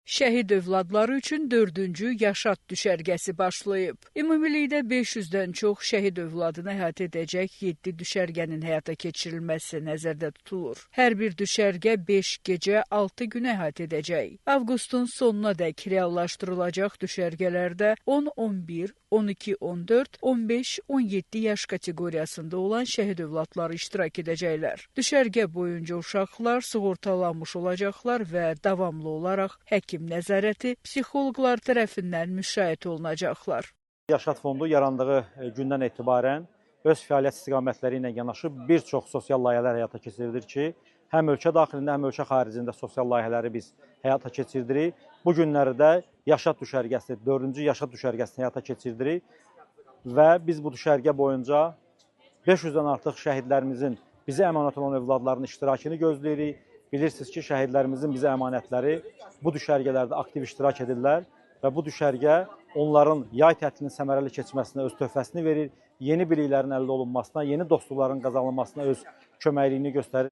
Şəhid övladları üçün 4-cü Yaşad düşərgəsi başlayıb. Ümumilikdə 500-dən çox şəhid övladını əhatə edəcək 7 düşərgənin həyata keçirilməsi nəzərdə tutulur. Hər bir düşərgə 5 gecə 6 gün əhatə edəcək. Avqustun sonunadək reallaşdırılacaq düşərgələrdə 10, 11, 12, 14, 15, 17 yaş kateqoriyasında olan şəhid övladları iştirak edəcəklər. Düşərgə boyunca uşaqlar sığortalanmış olacaqlar və davamlı olaraq həkim nəzarəti psixoloqlar tərəfindən müşayiət olunacaqlar. Yaşad Fondu yarandığı gündən etibarən öz fəaliyyət istiqamətləri ilə yanaşı bir çox sosial layihələr həyata keçirilir ki, həm ölkə daxilində, həm ölkə xaricində sosial layihələri biz həyata keçirdirik. Bu günlərdə Yaşad düşərgəsi, 4-cü Yaşad düşərgəsini həyata keçirdirik və biz bu düşərgə boyunca 500-dən artıq şəhidlərimizin bizə əmanət olan övladlarının iştirakını gözləyirik. Bilirsiniz ki, şəhidlərimizin bizə əmanətləri bu düşərgələrdə aktiv iştirak edirlər və bu düşərgə onların yay tətilinin səmərəli keçməsinə öz töhfəsini verir, yeni biliklərin əldə olunmasına, yeni dostluqların qazanılmasına öz köməkliyini göstərir.